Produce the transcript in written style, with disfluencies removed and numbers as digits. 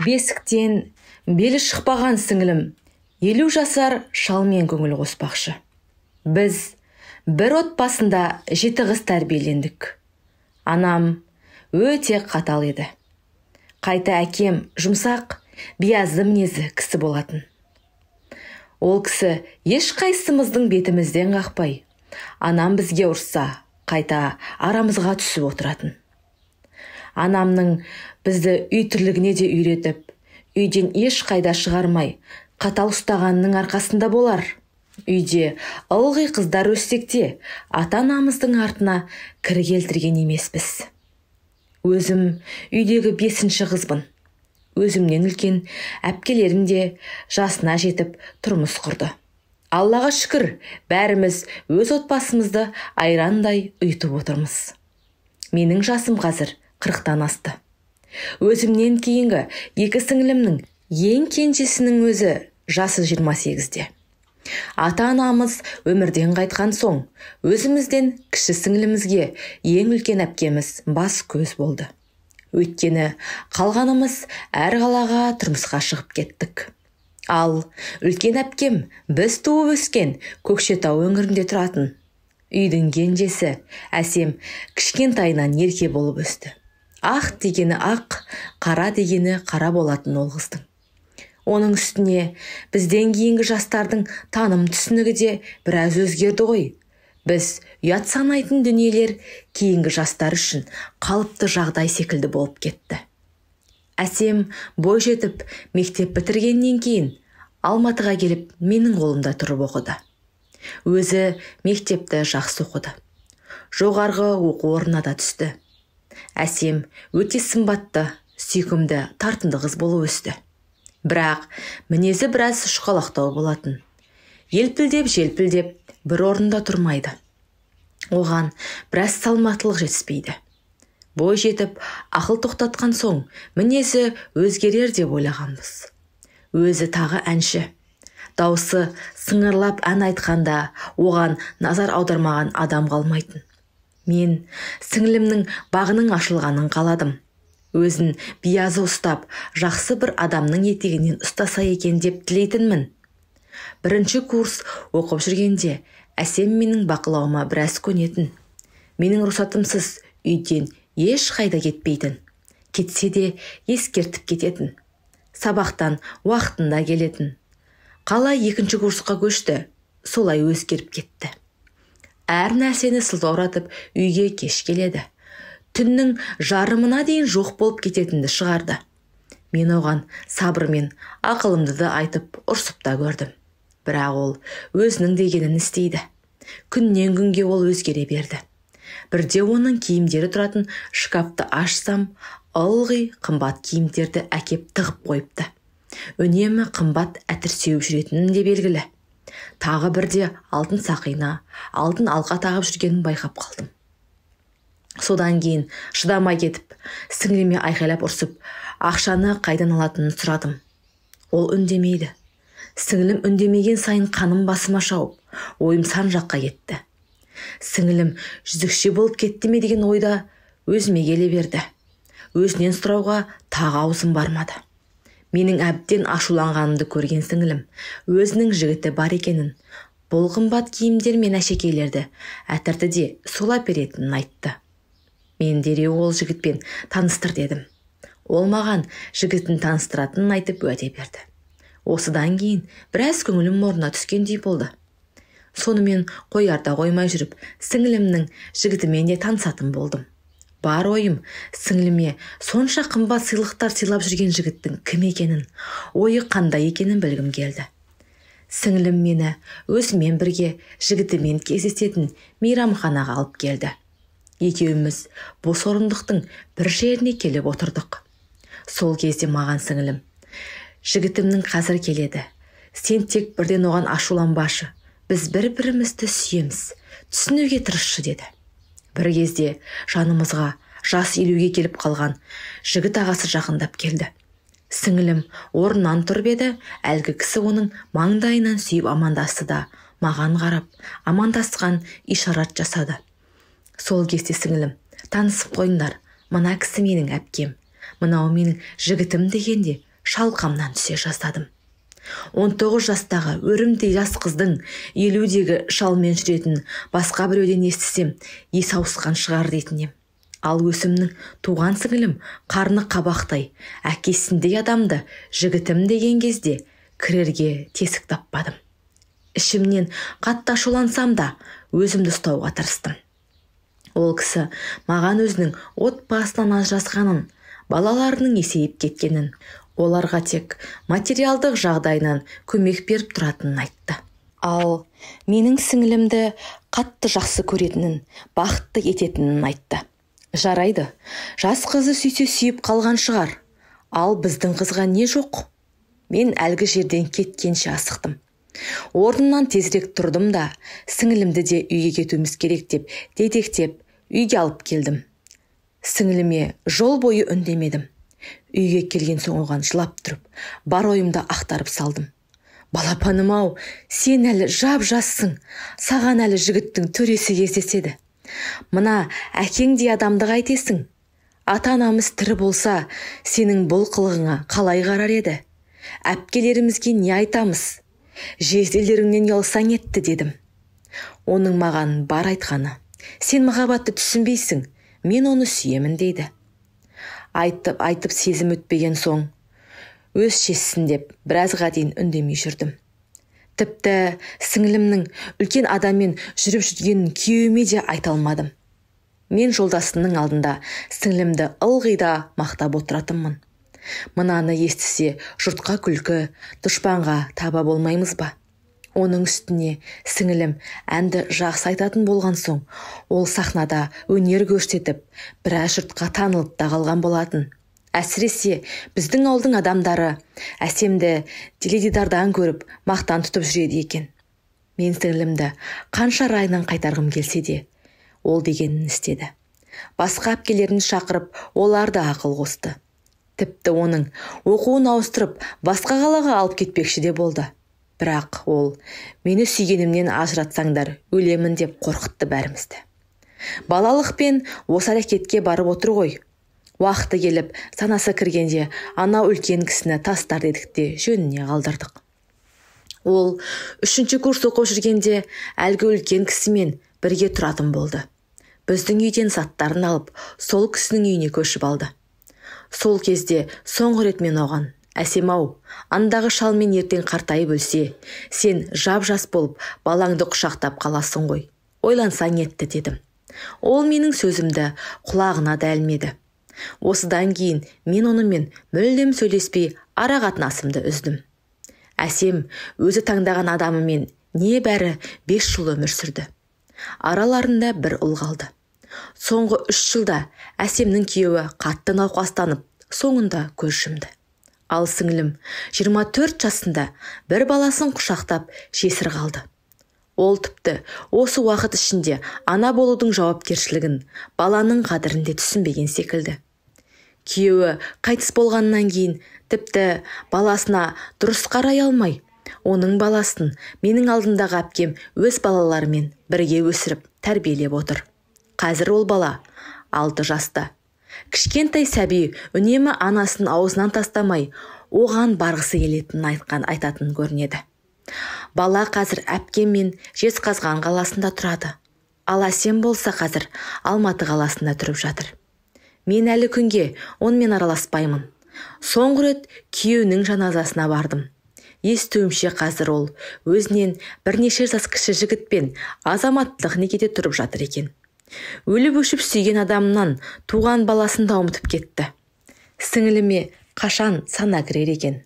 Бесіктен белі шықпаған сіңілім 50 жасар шалмен көңіл қоспақшы. Біз бір отбасында 7 қыз тәрбиелендік. Анам өте қатал еді. Қайта әкем жұмсақ, биязы мінезі кісі болатын. Ол кісі ешқайсымыздың бетімізден қақпай, анам бізге ұрсса, қайта арамызға түсіп отыратын. Анамның бізді үй тірлігіне де үйретіп, үйден ешқайда шығармай, қатал ұстағанының арқасында болар. Үйде ылғи қыздар өссек те, ата-анамыздың артына кір келтірген емеспіз. Өзім үйдегі 5-ші қызбын. Өзімнен үлкен әпкелерім де жасына жетіп тұрмыс құрды. Аллаға шүкір, бәріміз өз отбасымызды айрандай ұйытып отырмыз. Менің жасым қазір 40-тан асты. Өзімнен кейінгі 2 сіңілімнің ең кенжесінің өзі жасы 28-де. Ата-анамыз өмірден қайтқан соң, өзімізден кіші сіңілімізге ең үлкен әпкеміз бас көз болды. Өйткені қалғанымыз әр қалаға тұрмысқа шығып кеттік. Ал үлкен әпкем біз туып өскен Көкшетау өңірінде тұратын. Үйдің кенжесі Әсем кішкентайынан ерке болып өсті. Ақ дегені ақ, қара дегені қара болатын ол қыздың. Оның үстіне бізден кейінгі жастардың таным түсінігі де біраз өзгерді ғой. Біз ұят санайтын дүниелер кейінгі жастар үшін қалыпты жағдай секілді болып кетті. Әсем бой жетіп, мектеп бітіргеннен кейін Алматыға келіп менің қолымда тұрып оқыды. Өзі мектепті жақсы оқыды. Жоғарғы оқу орнына да түсті. Әсем өте сымбатты, сүйкімді, тартымды қыз болып өсті. Бірақ мінезі біраз ұшқалақтау болатын. Елпілдеп, желпілдеп бір орында тұрмайды. Оған біраз салмақтылық жетіспейді. Бой жетіп, ақыл тоқтатқан соң мінезі өзгерер деп ойлағанбыз. Өзі тағы әнші. Даусы сыңырлап ән айтқанда оған назар аудармаған адам қалмайтын. Мен сіңілімнің бағының ашылғанын қаладым. Өзін биязы ұстап, жақсы бір адамның етегінен ұстаса екен деп тілейтінмін. Бірінші курс оқып жүргенде Әсем менің бақылауыма біраз көнетін. Менің рұқсатымсыз үйден ешқайда кетпейтін. Кетсе де ескертіп кететін. Сабақтан уақытында келетін. Қалай екінші курсқа көшті, солай өзгеріп кетті. Әр нәрсені сылтауратып үйге кеш келеді. Түннің жарымына дейін жоқ болып кететінді шығарды. Мен оған сабырмен ақылымды да айтып, ұрсып та көрдім. Бірақ ол өзінің дегенін істейді. Күннен күнге ол өзгере берді. Бірде оның киімдері тұратын шкафты ашсам, ылғи қымбат киімдерді әкеп тығып қойыпты. Үнемі қымбат әтір сеуіп жүретінін де белгілі. Тағы бірде алтын сақина, алтын алқа тағып жүргенін байқап қалдым. Содан кейін шыдамай кетіп, сіңліме айқайлап ұрсып, ақшаны қайдан алатынын сұрадым. Ол үндемейді. Сіңлім үндемеген сайын қаным басыма шауып, ойым сан жаққа кетті. Сіңлім жүзікше болып кетті ме деген ойда өзіме келе берді. Өзінен сұрауға тағы аузым бармады. Менің әбден ашуланғанымды көрген сіңлім өзінің жігіті бар екенін, бұл қымбат киімдер мен әшекейлерді әтірді де сол әперетінін айтты. Мен дереу ол жігітпен таныстыр дедім. Ол маған жігітін таныстыратынын айтып уәде берді. Осыдан кейін біраз көңілім орнына түскендей болды. Сонымен қоярда қоймай жүріп, сіңілімнің жігітімен де танысатын болдым. Бар ойым сіңліме сонша қымбат сыйлықтар сыйлап жүрген жігіттің кім екенін, ойы қандай екенін білгім келді. Сіңлім мені өзімен бірге жігітімен кездесетін мейрамханаға алып келді. Екеуміз бос орындықтың бір жеріне келіп отырдық. Сол кезде маған сіңілім, жігітімнің қазір келеді. Сен тек бірден оған ашуланбашы. Біз бір-бірімізді сүйеміз, түсінуге тырысшы деді. Бір кезде жанымызға жас 50-ге келіп қалған жігіт ағасы жақындап келді. Сіңілім орнынан тұрып еді, әлгі кісі оның маңдайынан сүйіп амандасты да, маған қарап, амандасқан ишарат жасады. Сол кезде сіңілім, танысып қойыңдар, мына кісі менің әпкем, мынау менің жігітім дегенде Шалқамнан түсе жаздадым. 19 жастағы өрімдей жас қыздың 50-дегі шалмен жүретін басқа біреуден естісем, ес ауысқан шығар дейтін ем. Ал өсімнің туған сіңілім қарны қабақтай, әкесіндей адамды жігітім деген кезде кірерге тесік таппадым. Ішімнен қатты ашулансам да өзімді ұстауға тырыстым. Ол кісі маған өзінің отбасынан ажырасқанын, балаларының есейіп кеткенін, оларға тек материалдық жағдайынан көмек беріп тұратынын айтты. Ал менің сіңілімді қатты жақсы көретінін, бақытты ететінін айтты. Жарайды, жас қызы сүйсе сүйіп қалған шығар. Ал біздің қызға не жоқ? Мен әлгі жерден кеткенше асықтым. Орнымнан тезірек тұрдым да, сіңілімді де үйге кетуіміз керек деп дедектеп үйге алып келдім. Сіңіліме жол бойы үндемедім. Үйге келген соң оған жылап тұрып, бар ойымды ақтарып салдым. Балапаным-ау, сен әлі жап-жассың, саған әлі жігіттің төресі кездеседі. Мына әкеңдей адамды қайтесің? Ата-анамыз тірі болса, сенің бұл қылығыңа қалай қарар еді? Әпкелерімізге не айтамыз? Жезделеріңнен ұялсаң етті дедім. Оның маған бар айтқаны, сен махаббатты түсінбейсің, мен оны сүйемін дейді. Айтып сезім өтпеген соң, өз шешсін деп біразға дейін үндемей жүрдім. Тіпті сіңілімнің үлкен адаммен жүріп жүргенін күйеуіме де айта алмадым. Мен жолдасымның алдында сіңілімді ылғи да мақтап отыратынмын. Мынаны естісе жұртқа күлкі, дұшпанға таба болмаймыз ба? Оның үстіне сіңілім әнді жақсы айтатын болған соң, ол сахнада өнер көрсетіп, біраз жұртқа танылып та қалған болатын. Әсіресе біздің ауылдың адамдары Әсемді теледидардан көріп, мақтан тұтып жүреді екен. Мен сіңілімді қанша райынан қайтарғым келсе де, ол дегенін істеді. Басқа әпкелерін шақырып, олар да ақыл қосты. Тіпті оның оқуын ауыстырып, басқа қалаға алып кетпекші де болды. Бірақ ол мені сүйгенімнен ажыратсаңдар өлемін деп қорқытты бәрімізді. Балалықпен осы әрекетке барып отыр ғой. Уақыты келіп, санасы кіргенде анау үлкен кісіні тастар дедік те жөніне қалдырдық. Ол 3-ші курс оқып жүргенде әлгі үлкен кісімен бірге тұратын болды. Біздің үйден заттарын алып, сол кісінің үйіне көшіп алды. Сол кезде соңғы рет мен оған: Әсем-ау, андағы шалмен ертең қартайып өлсе, сен жап-жас болып балаңды құшақтап қаласың ғой. Ойлансаң етті дедім. Ол менің сөзімді құлағына да ілмеді. Осыдан кейін мен онымен мүлдем сөйлеспей ара қатынасымды үздім. Әсем өзі таңдаған адамымен небәрі 5 жыл өмір сүрді. Араларында бір ұл қалды. Соңғы 3 жылда Әсемнің күйеуі қатты науқастанып, соңында көз жұмды. Ал сіңілім 24 жасында бір баласын құшақтап жесір қалды. Ол тіпті осы уақыт ішінде ана болудың жауапкершілігін, баланың қадірін де түсінбеген секілді. Күйеуі қайтыс болғаннан кейін тіпті баласына дұрыс қарай алмай, оның баласын менің алдымдағы әпкем өз балаларымен бірге өсіріп тәрбиелеп отыр. Қазір ол бала 6 жаста. Кішкентай сәби үнемі анасын аузынан тастамай, оған барғысы келетінін айтатын көрінеді. Бала қазір әпкем мен Жезқазған қаласында тұрады. Ал Әсем болса қазір Алматы қаласында тұрып жатыр. Мен әлі күнге онымен араласпаймын. Соңғы рет күйеуінің жаназасына бардым. Естуімше қазір ол өзінен бірнеше жас кіші жігітпен азаматтық некеде тұрып жатыр екен. Өліп өшіп сүйген адамнан туған баласын да ұмытып кетті. Сіңіліме қашан сана кірер екен?